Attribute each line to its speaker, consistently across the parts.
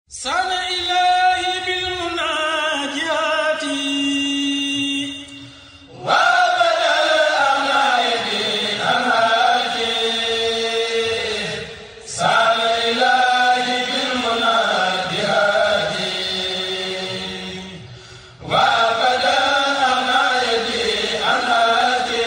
Speaker 1: sana ilahi bil munajati wa badal amaydi amati sana ilahi bil munajati wa badal amaydi amati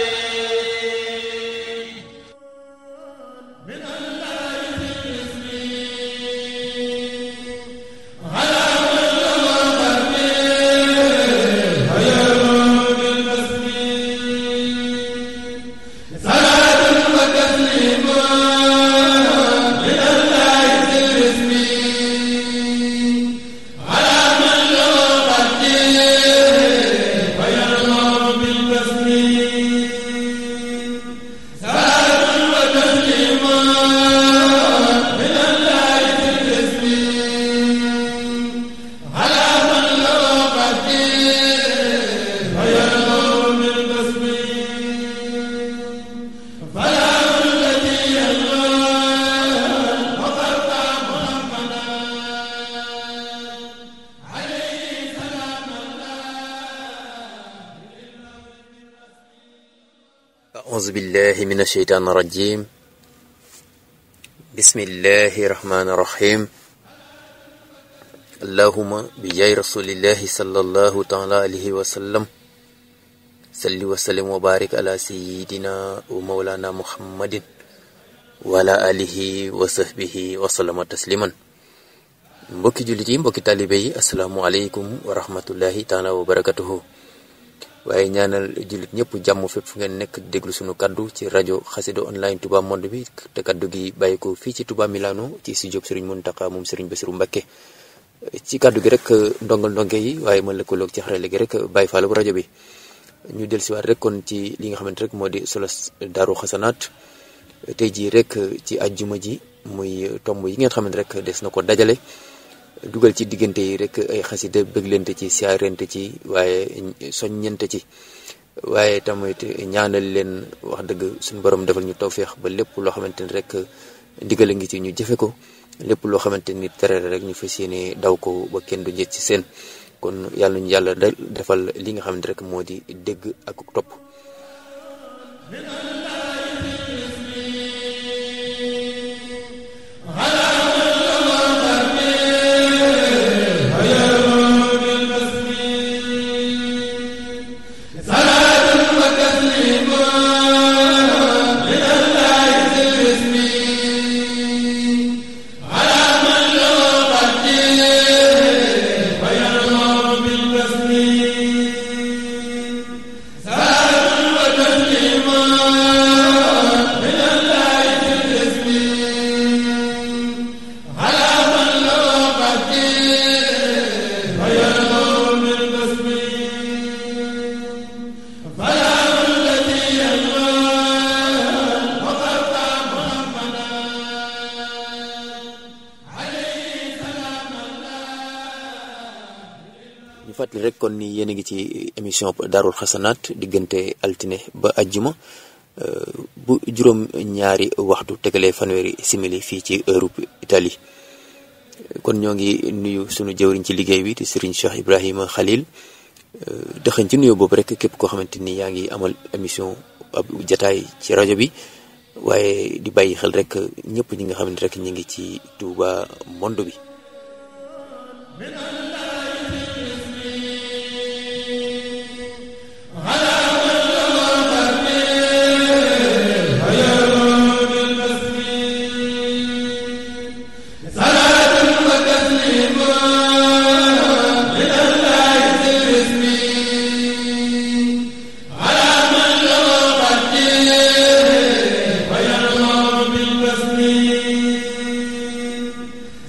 Speaker 2: أعوذ بالله من الشيطان الرجيم بسم الله الرحمن الرحيم اللهم بجاه رسول الله صلى الله تعالى عليه وسلم صل وسلم وبارك على سيدنا ومولانا محمد وعلى آله وصحبه وسلم تسليما mbokki jullit yi mbokki taalibe yi assalaamu aleykum wa rahmatullahi taala wa barakatuhu waaye ñaanal jullit ñëpp jàmm fépp fu ngeen nekk déglu sunu kaddu ci rajo xasida online Touba Monde bi te kaddu gi bàyyi ko fii ci Touba Milano ci studio Serigne Mountakha moom Serigne Bassirou Mbacké ci kaddu gi rek ndonge yi waaye ma lëkkaloog ci xarale gi rek bàyyi faalu bu rajo bi ñu dellusiwaat rek kon ci li nga xamante rek moo di solos Daaru Xasanaat tey jii rek ci àjjuma ji muy tomb yi ngeen xamante rek des na ko dajale dugal ci diggante yi rek ay xasida bëgglente ci siyaarente ci waaye soññente ci waaye tamit ñaanal leen wax dëgg suñu borom defal ñu tawféex ba lépp loo xamante ni rek ndigal a ngi ci ñu jëfe ko lépp loo xamante ni tere rek ñu fas yéene daw ko ba kenn du njët ci seen kon yàlla ñu yàlla defal li nga xamante rek moo di dégg ak topp ñu fàttali rek kon ni yéen a ngi ci émission Daarul Xasanaat diggante altine ba ajjuma bu juróom ñaari waxtu tegalee fanweeri simili fii ci Europe Italie kon ñoo ngi nuyu sunu jëwriñ ci liggéey bi di Serigne Cheikh Ibrahima Khalil dëxañ ci nuyu boobu rek képp koo xamante ni yaa ngi amal émission ab jataay ci rajo bi waaye di bàyyi xel rek ñëpp ñi nga xamante rek ñu ngi ci Touba Monde bi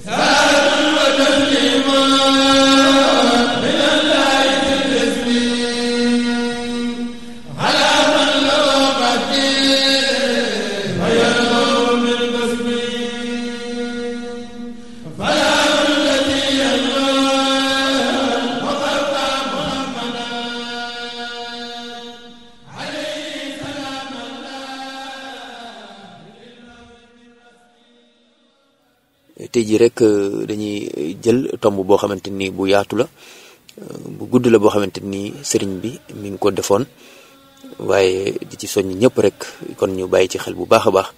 Speaker 1: Sa
Speaker 2: tey jii rek dañuy jël tomb boo xamante ni bu yaatu la bu gudd la boo xamante ni sëriñ bi mi ngi ko defoon waaye di ci soññ ñëpp rek kon ñu bàyyi ci xel bu baax a baax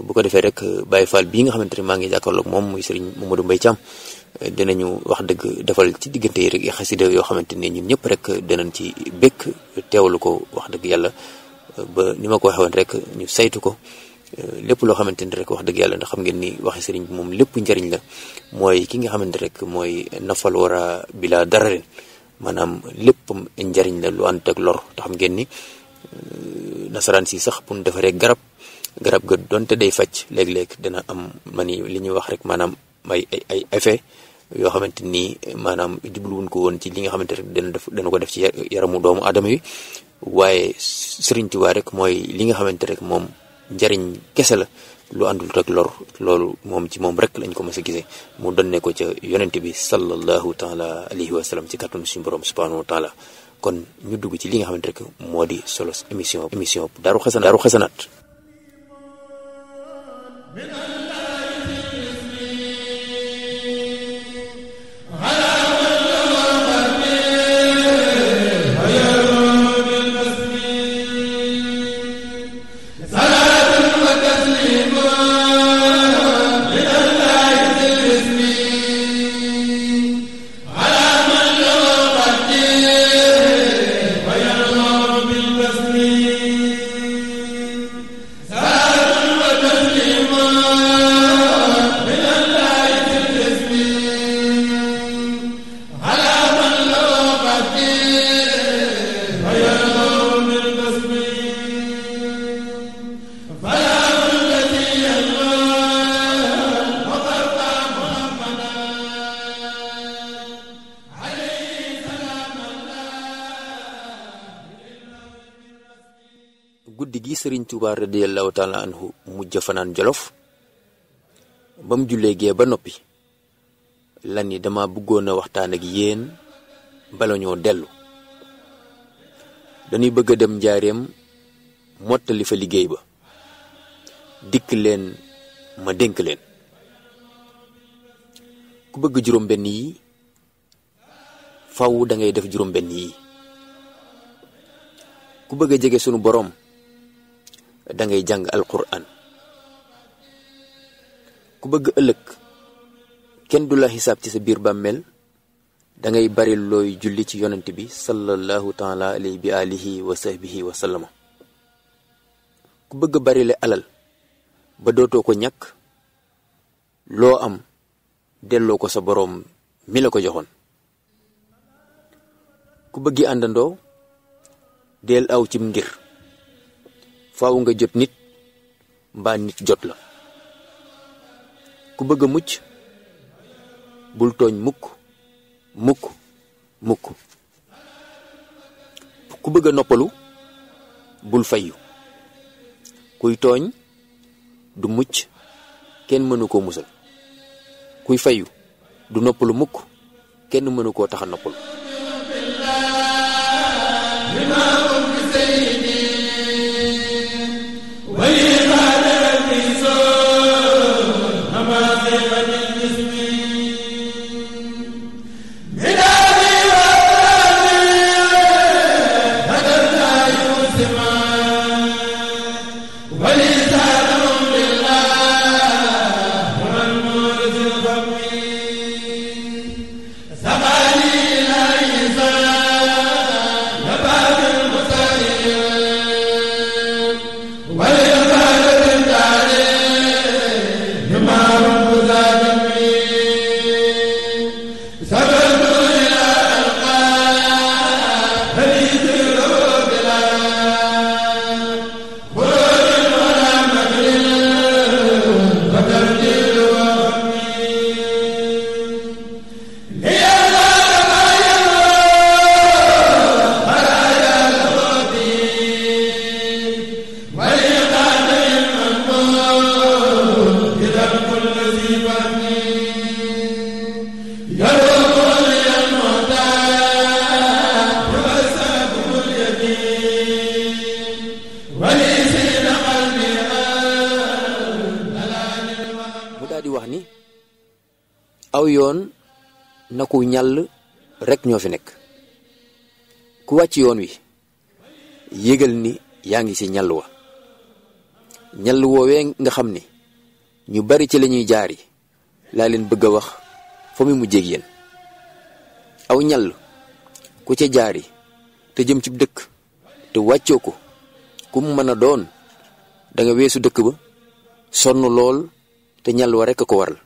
Speaker 2: bu ko defee rek Baye Fall bii nga xamante ni maa ngi jàkkaarloog moom muy sëriñ Mamadou Mbaye Thiam dinañu wax dëgg defal ci diggante yi rek xasida yoo xamante ni ñun ñëpp rek dinañ ci békk teewlu ko wax dëgg yàlla ba ni ma ko waxee woon rek ñu saytu ko lépp loo xamante ni rek wax dëgg yàlla ndax xam ngeen ni waxi sëriñ bi moom lépp njariñ la mooy ki nga xamante rek mooy nafal wara bila dararin maanaam lépp njariñ la lu ànd ak lor te xam ngeen ni nasaraan si sax bu ñu defaree garab ga donte day faj léeg-léeg dana am mani li ñuy wax rek maanaam ay effet yoo xamante ni maanaam jubluwuñ ko woon ci li nga xamante rek dana ko def ci yaramu doomu aadama yi waaye Sëriñ Tuubaa rek mooy li nga xamante rek moom njariñ kese la lu àndul rek lor loolu moom ci moom rek lañ ko mës a gisee mu donne ko ca yonent bi sallallahu taala alayhi wa sallam ci kàttanu suñu borom subhanahu wa taala kon ñu dugg ci li nga xamante rek moo di solo émission Daaru Xasanaat guddi gi Sëriñ Tuubaa radiyallahu taala anhu mujj fanaan Jolof ba mu jullee gee ba noppi lan ni dama bëggoon a waxtaan ak yéen bala ñoo dellu dañuy bëgg a dem njaareem mottali fa liggéey ba dikk leen ma dénk leen ku bëgg juróom benn yi faw da ngay def juróom benn yi ku bëgg a jege sunu boroom da ngay jàng alquran ku bëgg ëllëg kenn du la xisaab ci sa biir bàmmeel da ngay bari looy julli ci yonent bi sallallahu taala alayhi bi alihi wa sahbihi wa sallama ku bëgg bari le alal ba dootoo ko ñàkk loo am delloo ko sa boroom mi la ko joxoon ku bëggi àndandoo del aw cim ngir faaw nga jot nit mbaa nit jot la ku bëgg a mucc bul tooñ mukk ku bëgg a noppalu bul fayyu kuy tooñ du mucc kenn mënu koo musal kuy fayyu du noppalu mukk kenn mënu koo taxa noppalu
Speaker 1: Sabali la isa, la
Speaker 2: aw yoon na ku ñàll rek ñoo fi nekk. ku wàcc yoon wi yëgal ni yaa ngi ci ñàll wa. ñàll woowee nga xam ni ñu bari ci lañuy jaari laa leen bëgg a wax fa mu mujjee ak yéen. aw ñàll ku ca jaari te jëm ci dëkk te wàccoo ko ku mu mën a doon da nga weesu dëkk ba sonn lool te ñàll wa rekk a ko waral,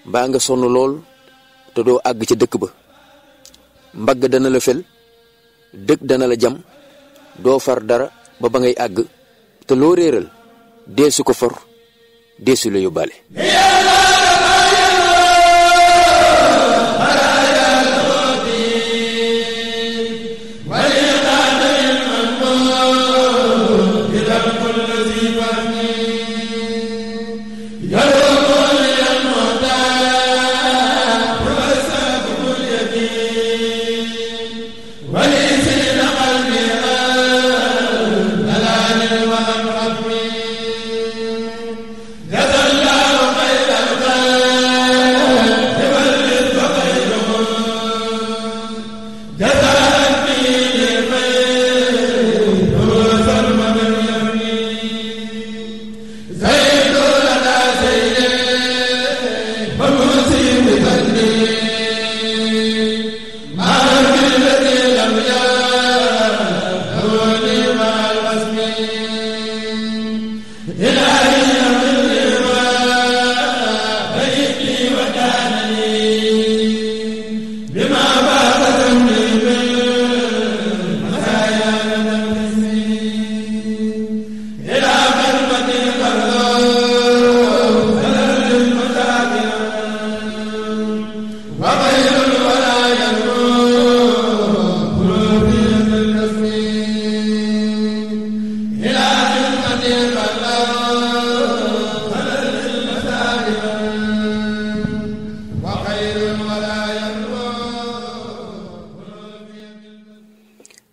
Speaker 2: mbaa nga sonn lool te doo àgg ca dëkk ba. mbagg dana la fel, dëkk dana la jam, doo far dara ba ba ngay àgg, te loo réeral deesu ko for, deesu la yóbbaale.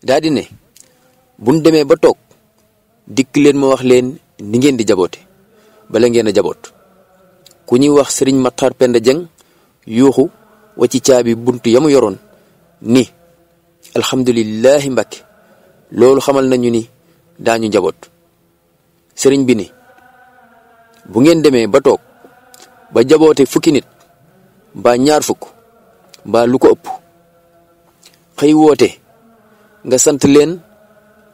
Speaker 2: daa di ne buñ demee ba toog dikk leen ma wax leen ni ngeen di jaboote bala ngeen a jaboot. ku ñuy wax sëriñ Matar Penda Jeng yuuxu wa ci caabi bunt yamu yoroon ni alhamdulillahi Mbàkke loolu xamal nañu ni daañu njaboot. sëriñ bi ni bu ngeen demee ba toog ba jaboote fukki nit mbaa ñaar fukk mbaa lu ko ëpp, xëy woote nga sant leen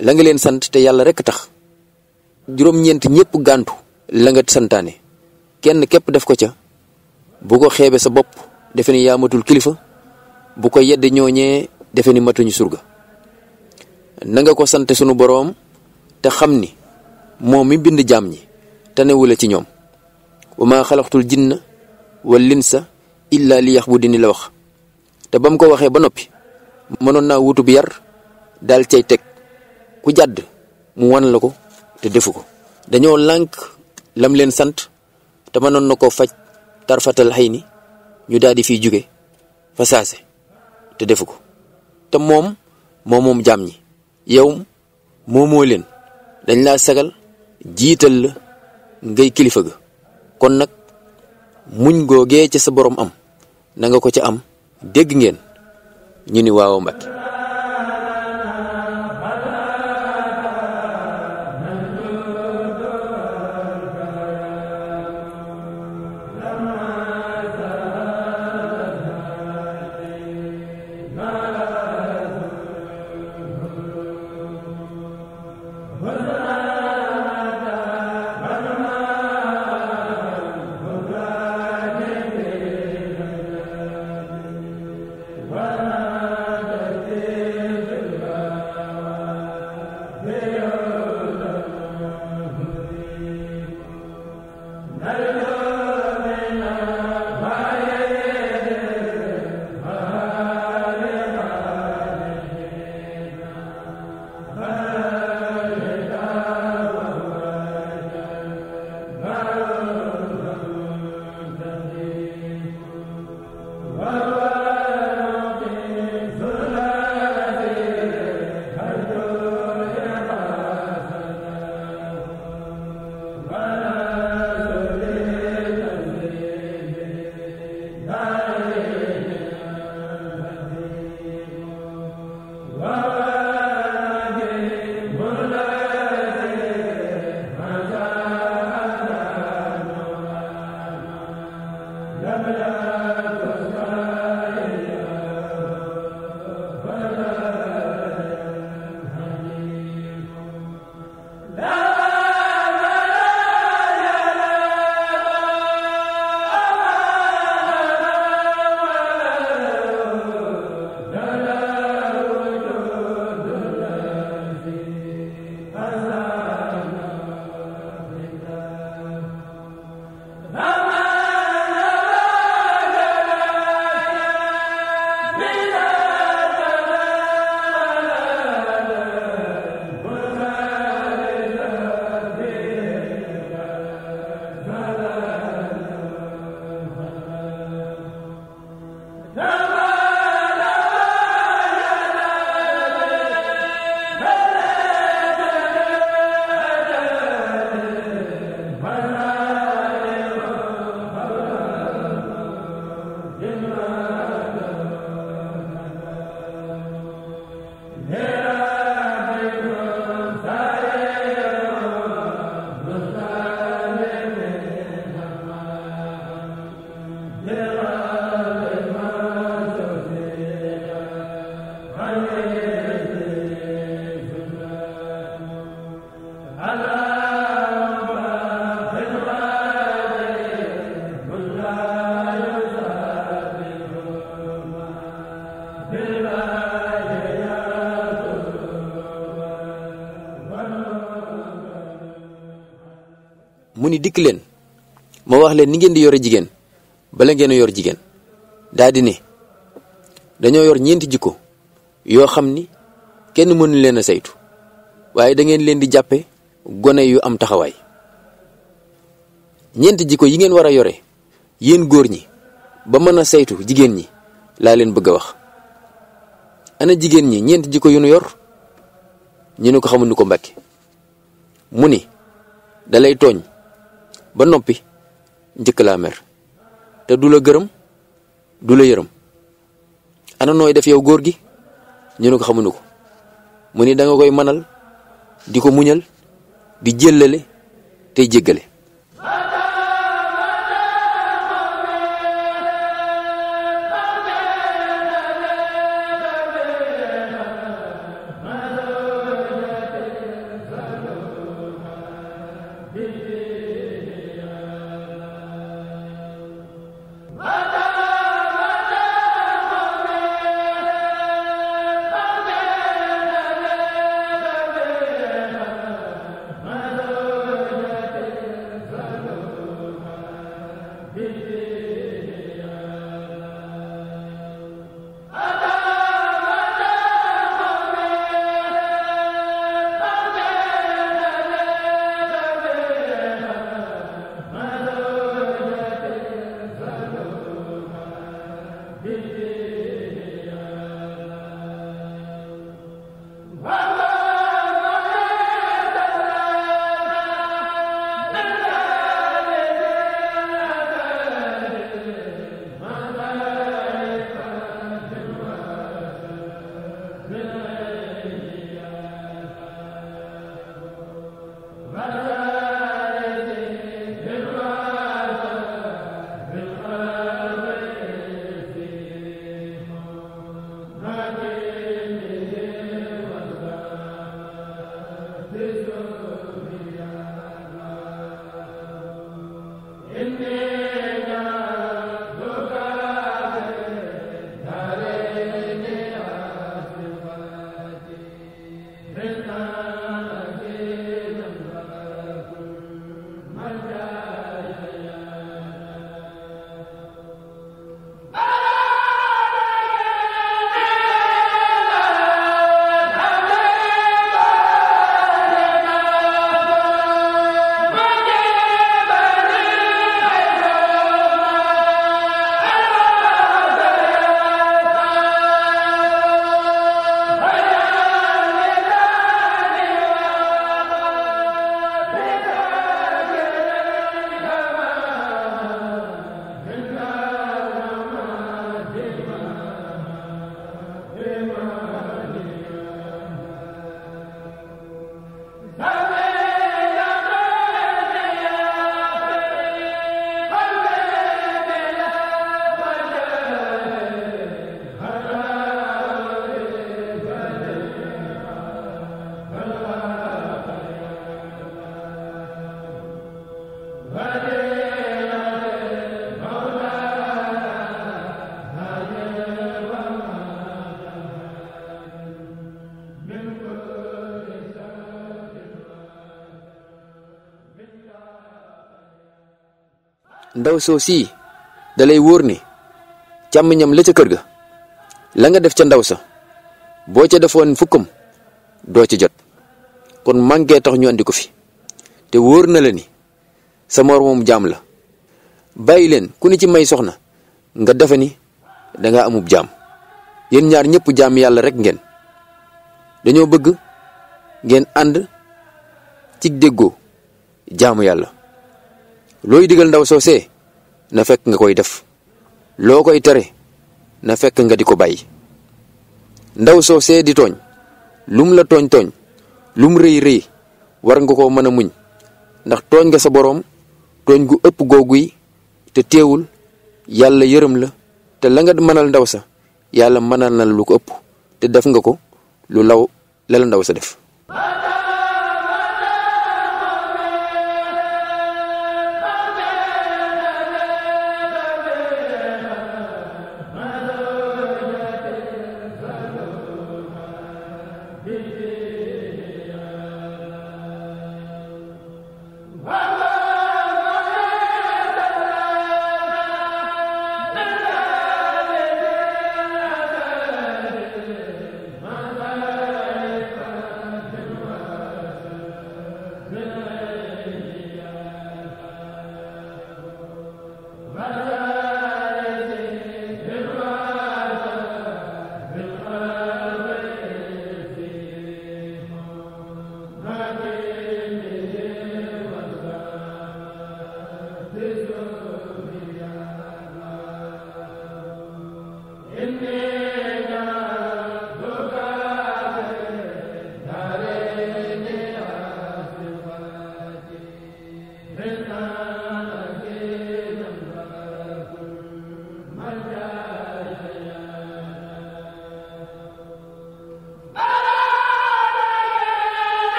Speaker 2: la nga leen sant te yàlla rekk tax, juróom-ñeent ñépp gàntu la nga santaane, kenn képp def ko ca, bu ko xeebe sa bopp defe ni yaa matul kilifa, bu ko yedd ñooñee defe ni matuñu surga. na nga ko sant sunu boroom te xam ni moom mi bind jaam ñi tanewula ci ñoom. wa maa xalaqtul jinna wal linsa illa li yaxbuduni la wax. te ba mu ko waxee ba noppi mënoon naa wutu bi yar daal cay teg ku jàdd mu wan la ko te defu ko. dañoo lànk lam leen sant te mënoon na ko faj tarfatal xëy ni ñu daal di fiy jóge fa saase te defu ko. te moom jaam ñi, yow moomoo leen, dañ laa sagal jiital la ngay kilifa ga. kon nag muñ googee ca sa borom am na nga ko ca am. dégg ngeen ñu ni waaw Mbàkke.
Speaker 1: la
Speaker 2: mu ni dikk leen ma wax leen ni ngeen di yore jigéen bala ngeen a yor jigéen daa di ne dañoo yor ñeenti jikko yoo xam ni kenn mënu leen a saytu waaye da ngeen leen di jàppe gone yu am taxawaay. ñeenti jikko yi ngeen war a yore yéen góor ñi ba mën a saytu jigéen ñi laa leen bëgg a wax. ana jigéen ñi ñeenti jikko yu nu yor ñu ne ko xamuñu ko Mbàkke mu ni dalay tooñ ba noppi njëkk laa mer te du la gërëm du la yërëm. ana nooy def yow góor gi ñu ne ko xamuñu ko mu ni da nga koy manal di ko muñal di jëllale tey jéggale. ndaw soo sii dalay wóor ni càmmiñam la ca kër ga la nga def ca ndaw sa boo ca defoon fukkam doo ci jot kon manqué tax ñu andi ko fi te wóor na la ni sa moroomum jaam la bàyyi leen ku ni ci may soxna nga defe ni danga amub jaam. yéen ñaar ñëpp jaam yàlla rek ngeen. dañoo bëgg ngeen ànd ci déggoo jaamu yàlla. looy digal ndaw soosee na fekk nga koy def. loo koy tere na fekk nga di ko bàyyi. ndaw soosee di tooñ lum la tooñ tooñ lum rëy rëy war nga ko mën a muñ, ndax tooñ nga sa boroom tooñ gu ëpp googu yi, te teewul yàlla yërëm la, te la nga mënal ndaw sa yàlla mënal na lu ko ëpp, te def nga ko lu law la la ndaw sa def.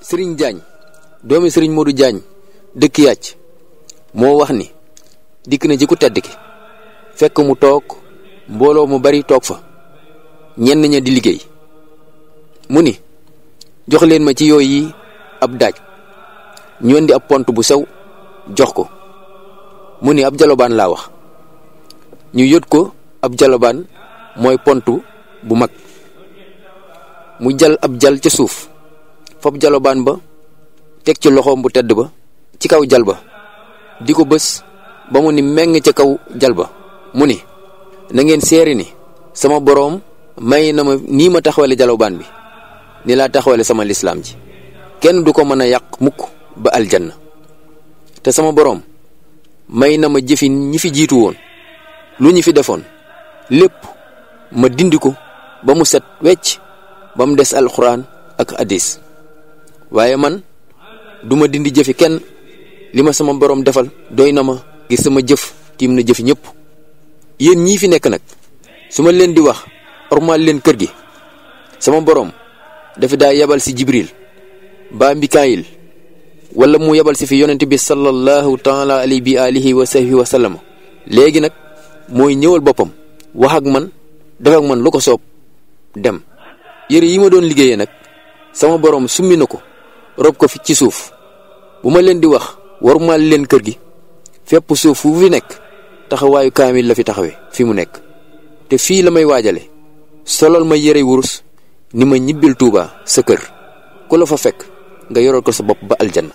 Speaker 2: Sëriñ Jaañ doomi sëriñ Modou Jaañ dëkk Yàcc moo wax ni dikk na ci ku tedd ki fekk mu toog mbooloo mu bari toog fa ñenn ña di liggéey. mu ni jox leen ma ci yooyu yi ab daaj. ñu indi ab pont bu sew jox ko. mu ni ab jalobaan laa wax. ñu yót ko ab jalobaan mooy pont bu mag. mu jal ab jal ca suuf fab jalobaan ba teg ci loxoom bu tedd ba ci kaw jal ba di ko bës ba mu ni meng ca kaw jal ba. mu ni na ngeen seeri ni sama boroom may na ma nii ma taxawale jalobaan bi ni laa taxawale sama lislaam ji, kenn du ko mën a yàq mukk ba aljanna. te sama boroom may na ma jëfi ñi fi jiitu woon, lu ñu fi defoon lépp ma dindi ko ba mu set wecc ba mu des alxuraan ak hadis. waaye man duma dindi jëfi kenn, li ma sama boroom defal doy na ma ngir sama jëf tiim na jëfi ñëpp. yéen ñii fi nekk nag su ma leen di wax ormal leen kër gi, sama boroom dafa daa yebal si Jibril ba Mikaayil wala mu yebal si fi yonent bi sallallahu taala alayhi bi alihi wa sahbihi wa sallam. léegi nag mooy ñëwal boppam wax ak man, def ak man lu ko soob dem. yére yi ma doon liggéeyee nag sama boroom summi na ko rob ko fi ci suuf. bu ma leen di wax warmal leen kër gi, fépp suuf fu fi nekk taxawaayu kaamil la fi taxawee fi mu nekk. te fii la may waajale solal ma yére wurus ni ma ñibbil Tuuba sa kër, ku la fa fekk nga yoral ko sa bopp ba aljanna.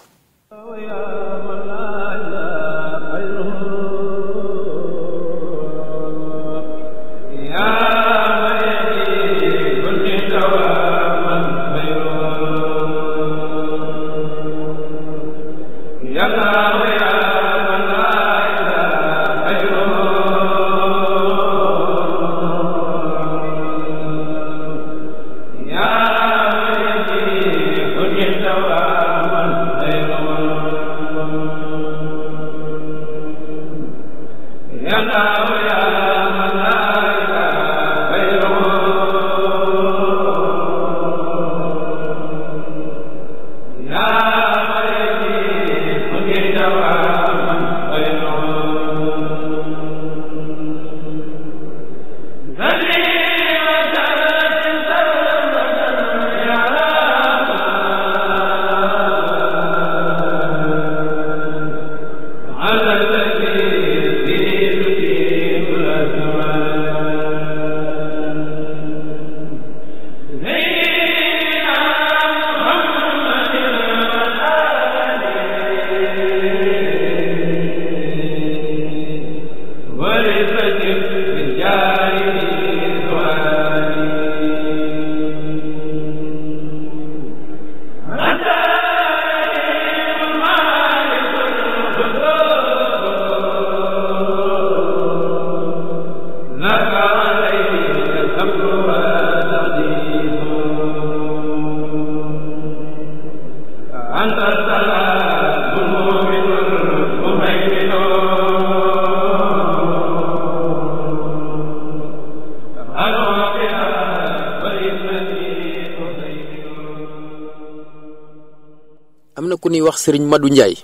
Speaker 2: am na ku ñuy wax sëriñ Madu Njaay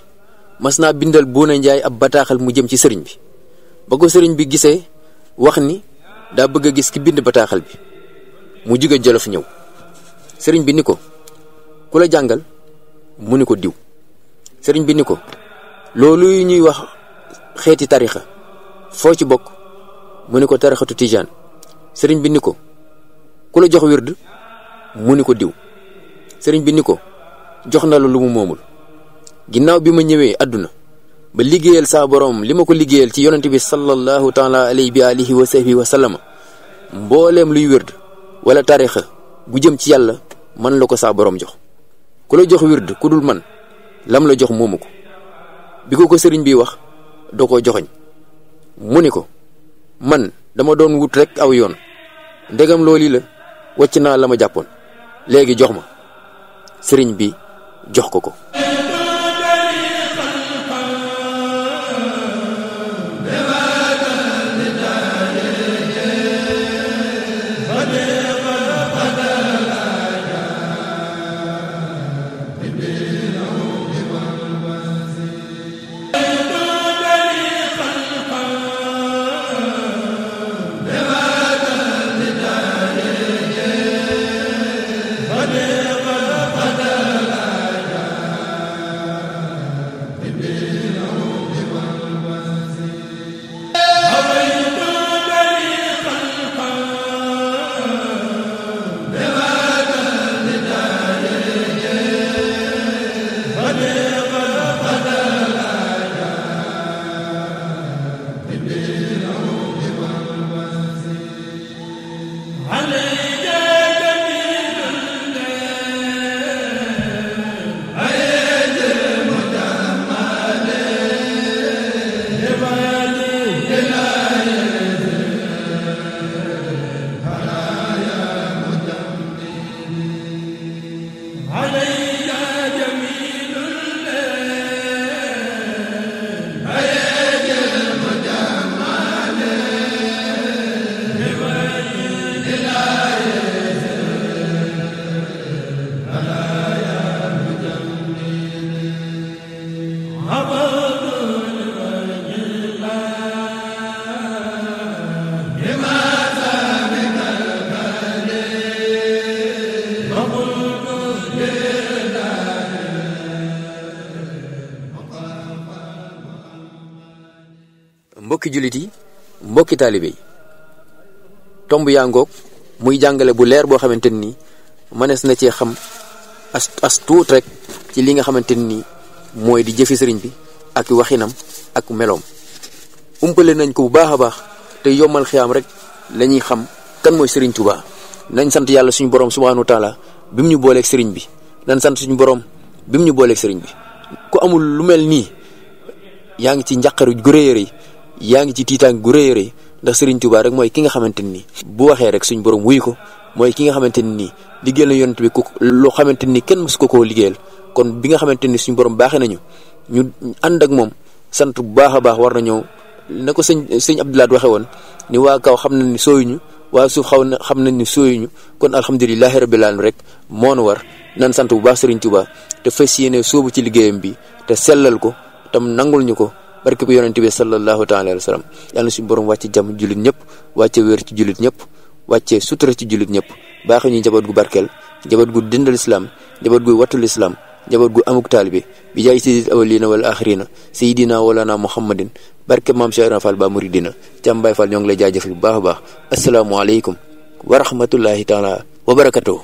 Speaker 2: mas naa bindal Bouna Njaay ab bataaxal mu jëm ci sëriñ bi ba ko sëriñ bi gisee wax ni daa bëgg a gis ki bind bataaxal bi mu jóge Jolof ñëw sëriñ bi ni ko ku la jàngal mu ni ko diw sëriñ bi ni ko loolu ñuy wax xeeti tarixa foo ci bokk mu ni ko tarixatu tijaan sëriñ bi ni ko ku la jox wird mu ni ko diw sëriñ bi ni ko jox na la lu mu moomul ginnaaw bi ma ñëwee àdduna ba liggéeyal saa borom li ma ko liggéeyal ci yonent bi sallallahu taala alayhi bi alihi wa sahbihi wa sallama mbooleem luy wird wala tarixa gu jëm ci yàlla man la ko saa borom jox ku la jox wird ku dul man lam la jox moomu ko bi ko sëriñ bi wax doo ko joxoñ mu ni ko man dama doon wut rek aw yoon ndegam loolu la wàcc naa la ma jàppoon léegi jox ma sëriñ bi jox ko ko mbokki jullit yi mbokki taalibe yi tomb yaa ngoog muy jàngale bu leer boo xamante ni mënees na cee xam as tuut rek ci li nga xamante ni mooy di jëfi sëriñ bi ak waxinam ak meloom umpale nañ ko bu baax a baax te yombal xiyaam rek la ñuy xam kan mooy sëriñ Tuubaa nañ sant yàlla suñu borom subhaanahu wa taala bi mu ñu booleeg sëriñ bi nañ sant suñu borom bi mu ñu booleeg sëriñ bi ku amul lu mel nii yaa ngi ci njàqaru gu rëy a rëy yaa ngi ci tiitaang gu rëy a rëy ndax sëriñ Tuubaa rek mooy ki nga xamante ni bu waxee rek suñu borom wuy ko mooy ki nga xamante ni nii liggéeyal na yonent bi ku loo xamante ni kenn mësu ko koo liggéeyal kon bi nga xamante ni suñu borom baaxee nañu ñu ànd ak moom sant bu baax a baax war na ñëw na ko sëñ Abdoulaye waxee woon ni waa kaw xam nañ ni sooyuñu waa suuf xam nañ ni sooyuñu kon alhamdulilahi rabbil alamin rek moo nu war nan sant bu baax Serigne Touba te fas yéene sóobu ci liggéeyam bi te sellal ko tam nangul ñu ko barke bi yonente bi sallallahu taala alayhi wa sallam yàlla na suñu borom wàcce jàmm jullit ñëpp wàcce wér ci jullit ñëpp wàcce sutura ci jullit ñëpp baaxee ñu njaboot gu barkeel njaboot gu dindal islam njaboot gu wattul islam njaboot gu amuk taalibe bi jaay sayyidil awwalina wal axirina sayyidina walana muhammadin barke maam Cheikh Ibra Fall ba muridina Thiam Baye Fall ñoo ngi lay jaajëfal bu baax a baax asalaamualeykum wa rahmatullahi taala wa barakatuh